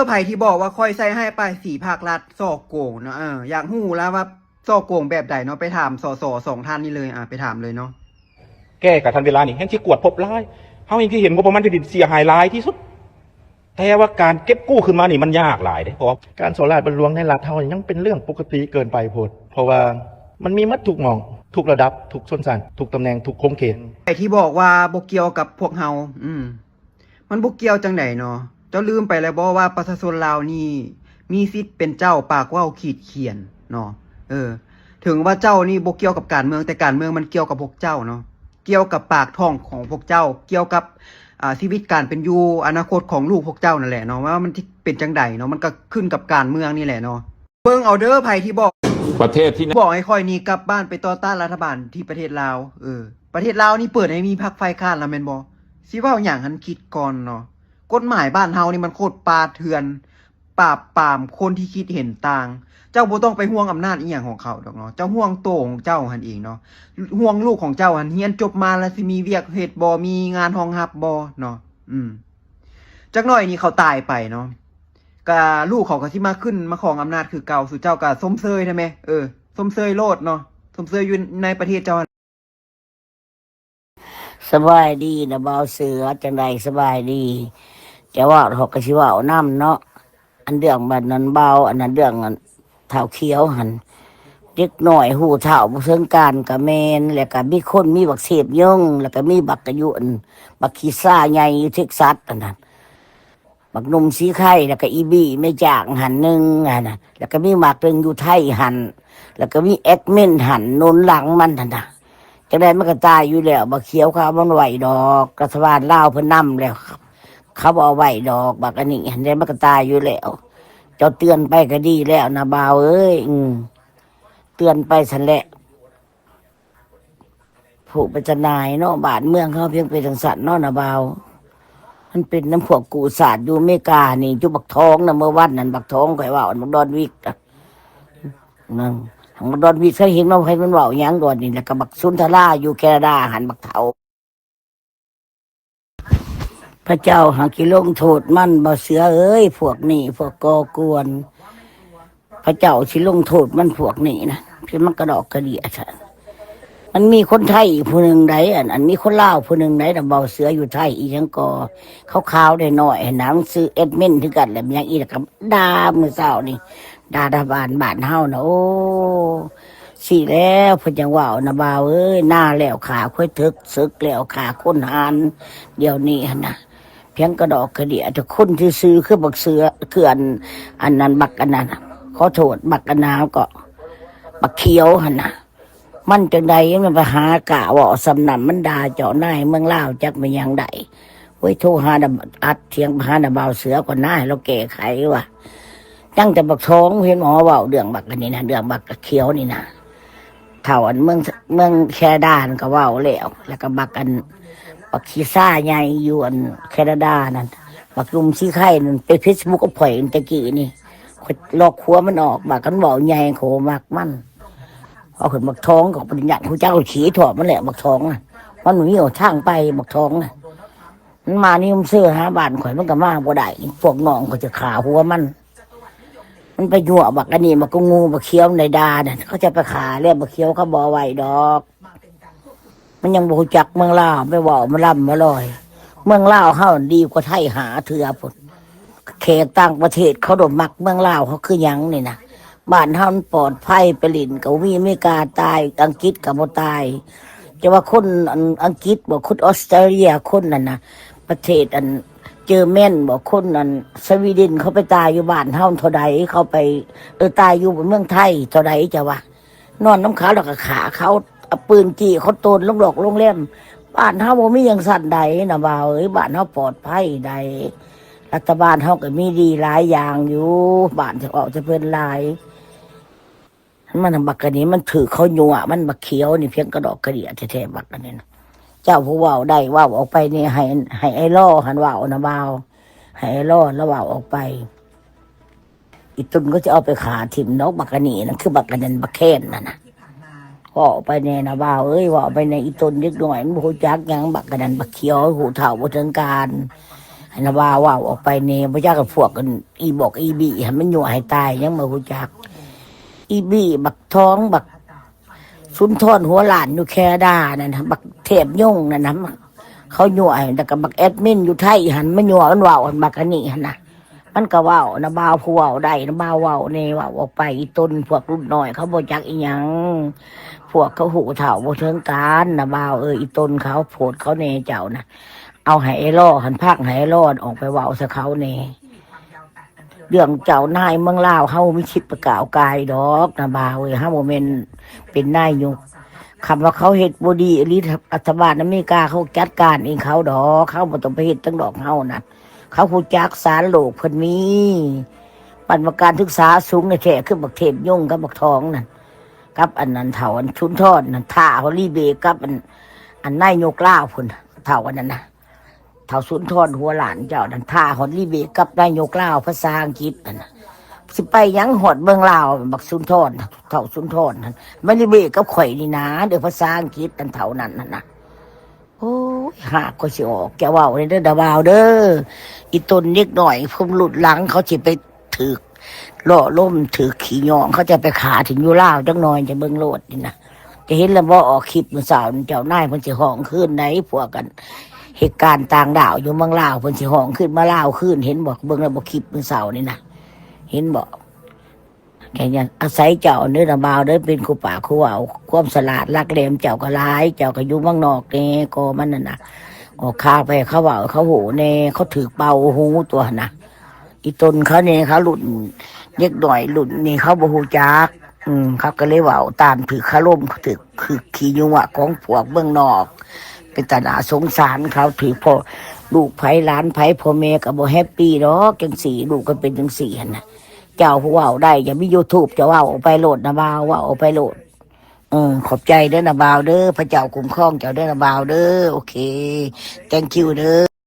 ໃຜທີ່ບອກວ່າຂ້ອຍໃສ່ຮ້າຍປ້າຍສີພາກລັດ ສໍ້ໂກງເນາະ. ເອີ ຢາກຮູ້ລະວ່າສໍ້ໂກງແບບໃດເນາະ ໄປຖາມ ສສ ສອງທ່ານນີ້ເລີຍ. ອາ ໄປຖາມເລີຍເນາະ. ແກ້ກັບທັນເວລານີ້ແຮ່ງຊິກວດພົບຫຼາຍ. ເຮົາແຮ່ງຊິເຫັນງົບປະມານແຜ່ນດິນເສຍຫາຍຫຼາຍທີ່ສຸດ. ແຕ່ວ່າການເກັບກູ້ຄືນມານີ້ມັນຍາກຫຼາຍເດ້ ເພາະວ່າການສໍ້ລາດບັງຫຼວງໃນລັດເຮົາຍັງເປັນເລື່ອງປົກກະຕິເກີນໄປໂພດ ເພາະວ່າມັນມີໝົດທຸກໝ່ອງ, ທຸກລະດັບ, ທຸກຊົນຊັ້ນ, ທຸກຕຳແໜ່ງ, ທຸກຂົງເຂດ. ໄອ້ທີ່ບອກວ່າບໍ່ກ່ຽວກັບພວກເຮົາ ອືມ ມັນບໍ່ກ່ຽວຈັ່ງໃດເນາະ? ເຈົ້າລືມໄປແລ້ວບໍ່ວ່າປະຊາຊົນລາວນີ້ມີສິດເປັນເຈົ້າປາກເວົ້າຂີດຂຽນເນາະ? ເອີ ເຖິງວ່າເຈົ້ານີ້ບໍ່ກ່ຽວກັບການເມືອງ ແຕ່ການເມືອງມັນກ່ຽວກັບພວກເຈົ້າເນາະ. ກ່ຽວກັບປາກທ້ອງຂອງພວກເຈົ້າ, ກ່ຽວກັບ ອ່າ ຊີວິດການເປັນຢູ່ ອະນາຄົດຂອງລູກພວກເຈົ້ານັ້ນແຫຼະເນາະ ວ່າມັນຊິເປັນຈັ່ງໃດເນາະ. ມັນກໍຂຶ້ນກັບການເມືອງນີ້ແຫຼະເນາະ. ເບິ່ງເອົາເດີ ໃຜທີ່ບອກ ປະເທດທີ່ ບອກໃຫ້ຂ້ອຍໜີກັບບ້ານໄປຕໍ່ຕ້ານລັດຖະບານທີ່ປະເທດລາວ. ເອີ ປະເທດລາວນີ້ເປີດໃຫ້ມີພັກຝ່າຍຄ້ານແລ້ວແມ່ນບໍ່? ຊິເວົ້າຫຍັງຫັ້ນ ຄິດກ່ອນເນາະ. ກົດໝາຍບ້ານເຮົານີ້ມັນໂຄດປ່າເຖື່ອນ ປາບປາມຄົນທີ່ຄິດເຫັນຕ່າງ. ເຈົ້າບໍ່ຕ້ອງໄປຫ່ວງອຳນາດອີ່ຫຍັງຂອງເຂົາດອກເນາະ, ເຈົ້າຫ່ວງໂຕຂອງເຈົ້າຫັ້ນເອງເນາະ, ຫ່ວງລູກຂອງເຈົ້າຫັ້ນ ຮຽນຈົບມາແລ້ວຊິມີວຽກເຮັດບໍ່, ມີງານຮອງຮັບບໍ່ເນາະ. ອືມ ຈັກໜ້ອຍນີ້ເຂົາຕາຍໄປເນາະ, ກະລູກເຂົາກໍຊິມາຂຶ້ນມາຄອງອຳນາດຄືເກົ່າ. ສູ່ເຈົ້າກໍຊົມເຊີຍໄດ້ແມ? ເອີ ຊົມເຊີຍໂລດເນາະ, ຊົມເຊີຍຢູ່ໃນປະເທດເຈົ້າຫັ້ນ. ສະບາຍດີນະບ່າວເສືອ, ຈັ່ງໃດ ສະບາຍດີ? ຈະເວົ້າເຮົາກໍຊິເວົ້ານຳເນາະ. ອັນເລື່ອງບັດນັ້ນບ່າວ ອັນນັ້ນເລື່ອງອັນທ້າວຂຽວຫັ້ນ ເດັກນ້ອຍຮູ້ເຖົ້າບໍ່ເຖິງການກໍແມ່ນ, ແລ້ວກໍມີຄົນ ມີບັກເສບຍົງ ແລ້ວກໍມີບັກກະຍຸ ອັນບັກຂີ້ຊ້າໃຫຍ່ຢູ່ເທັກຊັສອັນນັ້ນ. ບັກໜຸ່ມສີໄຄ ແລ້ວກໍອີບີແມ່ຈາກຫັ້ນໜຶ່ງຫັ້ນນະ, ແລ້ວກໍມີໝາກໜຶ່ງຢູ່ໄທຫັ້ນ, ແລ້ວກໍມີແອັດມິນຫັ້ນໜູນຫຼັງມັນຫັ້ນນະ. ຈັ່ງໃດມັນກໍຕາຍຢູ່ແລ້ວ, ບັກຂຽວເຂົາເອົາມັນໄວ້ດອກ, ລັດຖະບານລາວເພິ່ນນຳແລ້ວ, ເຂົາບໍ່ເອົາໄວ້ດອກ. ບັກອັນນີ້ຫັ້ນ ຈັ່ງໃດມັນກໍຕາຍຢູ່ແລ້ວ. ເຈົ້າເຕືອນໄປກໍດີແລ້ວນະບ່າວເອີຍ, ອືມ ເຕືອນໄປຊັ້ນແຫຼະ. ຜູ້ເປັນຕາໜ່າຍເນາະ, ບ້ານເມືອງເຮົາພຽງເປັນຈັ່ງຊັ້ນເນາະນະບ່າວ. ມັນເປັນນຳພວກກູ້ຊາດຢູ່ອາເມລິການີ້, ຢູ່ບັກທອງນະ, ເມື່ອວັນນັ້ນບັກທອງຂ້ອຍເວົ້າ ບັກດອນວິກນະ, ນະ, ບັກດອນວິກ ເຈົ້າເຫັນບໍ່ ໃຜມັນເວົ້າຫຍັງດອນນີ້, ແລ້ວກໍບັກສຸນທະລາຢູ່ແຄນາດາຫັ້ນ, ບັກເຖົ້າ. ພະເຈົ້າຫາກຊິລົງໂທດມັນ ບ່າວເສືອເອີຍ, ພວກນີ້ ພວກກໍ່ກວນ. ພະເຈົ້າຊິລົງໂທດມັນພວກນີ້ນະ, ທີ່ມັນກະດອກກະເດຍຊະ. ມັນມີຄົນໄທຜູ້ໜຶ່ງໃດ໋ ອັນ ອັນມີຄົນລາວຜູ້ໜຶ່ງໃດ໋ນະ ເວົ້າເສືອຢູ່ໄທ ອີຫຍັງກໍຂາວໆນ້ອຍໆຫັ້ນນະ, ມັນຊື່ແອັດມິນຄືກັນແຫຼະ. ແມ່ນຫຍັງອີກ ແລ້ວກໍດ່າມື້ເຊົ້ານີ້, ດ່າລັດຖະບານບ້ານເຮົານະ. ໂອ້ ຊີ້ແລ້ວເພິ່ນຈັ່ງເວົ້ານະ ບ່າວເອີຍ, ນາແລ້ວຂ້າຄວາຍເຖິກ, ເສິກແລ້ວຂ້າຄົນຫານ. ດຽວນີ້ຫັ້ນນະ ພຽງກະດອກກະເດຍ, ແຕ່ຄົນຊື່ໆຄືບັກເສືອ ຄືອັນ ອັນນັ້ນ ບັກອັນນັ້ນ ຂໍໂທດ ບັກອັນນັ້ນກໍບັກຂຽວຫັ້ນນະ. ມັນຈັ່ງໃດ ມັນໄປຫາກ້າເວົ້າສ່ຳນັ້ນ, ມັນດ່າເຈົ້ານາຍເມືອງລາວ ຈັກແມ່ນຫຍັງໃດ. ໂອ້ຍ ໂທຫານະ ອັດຖຽງຫານະບ່າວເສືອກ່ອນນະ ໃຫ້ລາວແກ້ໄຂວ່າ. ຍັງແຕ່ບັກທອງ ເຫັນໝໍເວົ້າເລື່ອງບັກອັນນີ້ນະ, ເລື່ອງບັກຂຽວນີ້ນະ. ເຖົ້າອັນເມືອງ ເມືອງແຄນາດາຫັ້ນກໍເວົ້າແລ້ວ, ແລ້ວກໍບັກອັນ ບັກຂີ້ຊ້າໃຫຍ່ຢູ່ອັນແຄນາດານັ້ນ, ບັກໜຸ່ມສີໄຄນັ້ນ ໄປເຟສບຸກກັບຂ້ອຍແຕ່ກີ້ນີ້, ຂ້ອຍລອກຫົວມັນອອກ, ບັກມັນເວົ້າໃຫຍ່ ຂ້ອຍບໍ່ມັກມັນ. ເອົາຂຶ້ນບັກທອງກໍບໍ່ໄດ້ຍາກ, ຮູ້ຈັກຂີ້ຖອບມັນແຫຼະ ບັກທອງນະ, ມັນບໍ່ມີຫົນທາງໄປ ບັກທອງນະ. ມັນມານີ້ ມັນເຊີຫາບ້ານຂ້ອຍ ມັນກໍມາບໍ່ໄດ້, ພວກນ້ອງຂ້ອຍຈະຂ້າຫົວມັນ. ມັນໄປຍົວະບັກອັນນີ້ ບັກກະງູ ບັກຂຽວໃນດານະ, ເຂົາຈະໄປຂ້າແລ້ວ ບັກຂຽວເຂົາບໍ່ເອົາໄວ້ດອກ. ມັນຍັງບໍ່ຮູ້ຈັກເມືອງລາວ, ໄປເວົ້າມາລຳມາລອຍ. ເມືອງລາວເຮົາດີກວ່າໄທຫ້າເທື່ອພຸ້ນ. ແຂກຕ່າງປະເທດເຂົາໂດດມັກເມືອງລາວເຮົາຄືຫຍັງນີ້ນະ. ບ້ານເຮົາມັນປອດໄພ, ໄປຫຼິ້ນກໍບໍ່ມີ, ອາເມລິກາຕາຍ, ອັງກິດກໍບໍ່ຕາຍ. ຈະວ່າຄົນອັນອັງກິດບໍ, ຄົນອອສເຕຣເລຍ, ຄົນນັ້ນນະ ປະເທດອັນເຈີແມນບໍ, ຄົນອັນສະວີເດັນ ເຂົາໄປຕາຍຢູ່ບ້ານເຮົາເທົ່າໃດ, ເຂົາໄປ ເອີ ຕາຍຢູ່ເມືອງໄທເທົ່າໃດ ຈະວ່າ ນອນນຳເຂົາແລ້ວກໍຂ້າເຂົາ, ເອົາປືນຈີ້ເຂົາໂຕນລົງຫຼອກໂຮງແຮມ. ບ້ານເຮົາບໍ່ມີຫຍັງຊັ້ນໃດນະບ່າວເອີຍ, ບ້ານເຮົາປອດໄພໃດ໋. ລັດຖະບານເຮົາກໍມີດີຫຼາຍຢ່າງຢູ່, ບ້ານເຮົາເວົ້າແຕ່ເພິ່ນຫຼາຍ. ມັນບັກອັນນີ້ ມັນຖືກເຂົາຍົວະ, ມັນບັກຂຽວນີ້ພຽງກະດອກກະເດຍແທ້ໆ ບັກອັນນີ້ນະ. ເຈົ້າຜູ້ເວົ້າໄດ້ ເວົ້າອອກໄປນີ້ ໃຫ້ ໃຫ້ໄອ້ລໍຫັ້ນເວົ້ານະບ່າວ, ໃຫ້ໄອ້ລໍລາວເວົ້າອອກໄປ. ອີຕຸນກໍຈະເອົາໄປຂ້າຖິ້ມດອກ ບັກອັນນີ້ນະ, ຄືບັກອັນນັ້ນ ບັກແຄນນັ້ນນະ. ເວົ້າໄປແດ່ນະບ່າວເອີຍ, ເວົ້າໄປແດ່ ອີຕົນເດັກນ້ອຍ ມັນບໍ່ຮູ້ຈັກຫຍັງ, ບັກອັນນັ້ນ ບັກຂຽວ ຮູ້ເຖົ້າບໍ່ເຖິງການ. ໃຫ້ນະບ່າວເວົ້າອອກໄປແດ່ ບໍ່ຈັກກັບພວກອັນອີບອກອີບີ ໃຫ້ມັນຍົວະໃຫ້ຕາຍ ຍັງບໍ່ຮູ້ຈັກ. ອີບີ ບັກທອງ ບັກສຸນທອນຫົວລ້ານຢູ່ແຄນາດານັ້ນນະ ບັກເທບຍົງນັ້ນນະ ເຂົາຍົວະໃຫ້ ແລ້ວກໍບັກແອດມິນຢູ່ໄທຫັ້ນ ມາຍົວະມັນເວົ້າ ອັນບັກອັນນີ້ຫັ້ນນະ. ມັນກໍເວົ້ານະບ່າວ ຜູ້ເວົ້າໄດ້ນະບ່າວເວົ້າແດ່ ເວົ້າອອກໄປ. ອີຕົນພວກລຸ້ນນ້ອຍເຂົາບໍ່ຈັກອີຫຍັງ ພວກເຂົາຮູ້ເຖົ້າບໍ່ເຖິງການນະບ່າວເອີຍ. ອີຕົນເຂົາໂພດເຂົາແດ່ເຈົ້ານະ ເອົາໃຫ້ອ້າຍລໍຫັ້ນ ພັກໃຫ້ອ້າຍລໍອອກໄປເວົ້າໃສ່ເຂົາແດ່. ເລື່ອງເຈົ້ານາຍເມືອງລາວ ເຮົາບໍ່ມີສິດໄປກ້າວກ່າຍດອກນະບ່າວເອີຍ. ເຮົາບໍ່ແມ່ນເປັນນາຍົກ. ຄັນວ່າເຂົາເຮັດບໍ່ດີອີ່ຫຼີ ລັດຖະບານອາເມລິກາເຂົາຈັດການເອງເຂົາດອກ. ເຮົາບໍ່ຕ້ອງໄປເຮັດຫຍັງດອກເຮົານະ. ເຂົາຮູ້ຈັກສານໂລກເພິ່ນມີບັນຫາການສຶກສາສູງແທ້ໆ ຄືບັກເທບຍົງກັບບັກທອງນັ້ນ ກັບອັນນັ້ນ ເຖົ້າອັນສຸນທອນນັ້ນ ທ້າຮອດລີເບກັບອັນ ອັນນາຍົກລາວພຸ້ນ ເຖົ້າອັນນັ້ນນະ. ເຖົ້າສຸນທອນຫົວລ້ານເຈົ້ານັ້ນ ທ້າຮອດລີເບກັບນາຍົກລາວພາສາອັງກິດນັ້ນນະ. ຊິໄປຫຍັງຮອດເມືອງລາວ ບັກສຸນທອນ ເຖົ້າສຸນທອນຫັ້ນ ມາລີເບກັບຂ້ອຍນີ້ນາ ເດີ ພາສາອັງກິດນັ້ນ ເຖົ້ານັ້ນຫັ້ນນະ. ໂອ້ຍ ຮາກກໍຊິອອກ ຈະເວົ້າເດີນະບ່າວເດີ. ອີຕົນເດັກນ້ອຍພວກລຸ້ນຫຼັງເຂົາຊິໄປຖືກຫຼໍ່ລົມ ຖືກຂີ້ຍ້ອງ ເຂົາຈະໄປຂ້າຖິ້ມຢູ່ລາວຈັກໜ່ອຍ ຈະເບິ່ງໂລດນີ້ນະ. ຈະເຫັນແລ້ວບໍ່ ອອກຄລິບມື້ເຊົ້ານີ້ ເຈົ້ານາຍເພິ່ນຊິຮ້ອງຄືນໃດ ພວກກັນເຮັດການຕ່າງດ້າວຢູ່ເມືອງລາວ ເພິ່ນຊິຮ້ອງຄືນມາລາວຄືນ ເຫັນບໍ່? ເບິ່ງແລ້ວບໍ່ ຄລິບມື້ເຊົ້ານີ້ນະ ເຫັນບໍ່? ແຄ່ອາໄສເຈົ້າເດີນະບ່າວເດີ ເປັນຄູ່ປາກຄູ່ເວົ້າ ຄວາມສະຫຼາດຫຼັກແຫຼມເຈົ້າກໍຫຼາຍ ເຈົ້າກໍຢູ່ເມືອງນອກແດ່ ກໍມັນນັ້ນນະ ອອກຂ່າວໄປ ເຂົາເວົ້າເຂົາຮູ້ແດ່ ເຂົາຖືກເປົ່າຫູຕົວະຫັ້ນນະ. ອີຕົນເຂົານີ້ ເຂົາລຸ້ນເດັກນ້ອຍລຸ້ນນີ້ ເຂົາບໍ່ຮູ້ຈັກ ອືມ ເຂົາກໍເລີຍເວົ້າຕາມຖືກຄາລົມ ຖືກ ຖືກຂີ້ຍົວະຂອງພວກເມືອງນອກ. ເປັນຕາໜ້າສົງສານເຂົາ ຖືກພໍ່ລູກໃຜຫຼານໃຜ ພໍ່ແມ່ກໍບໍ່ແຮບປີ້ດອກ ຈັ່ງຊີ້ ລູກກໍເປັນຈັ່ງຊີ້ຫັ້ນນະ. ເຈົ້າຜູ້ເວົ້າໄດ້ ຢ່າມີຢູທູບ ເຈົ້າເວົ້າອອກໄປໂລດນະບ່າວ ເວົ້າອອກໄປໂລດ. ເອີ ຂອບໃຈເດີນະບ່າວເດີ ພະເຈົ້າຄຸ້ມຄອງເຈົ້າເດີນະບ່າວເດີ. ໂອເຄ thank you ເດີ.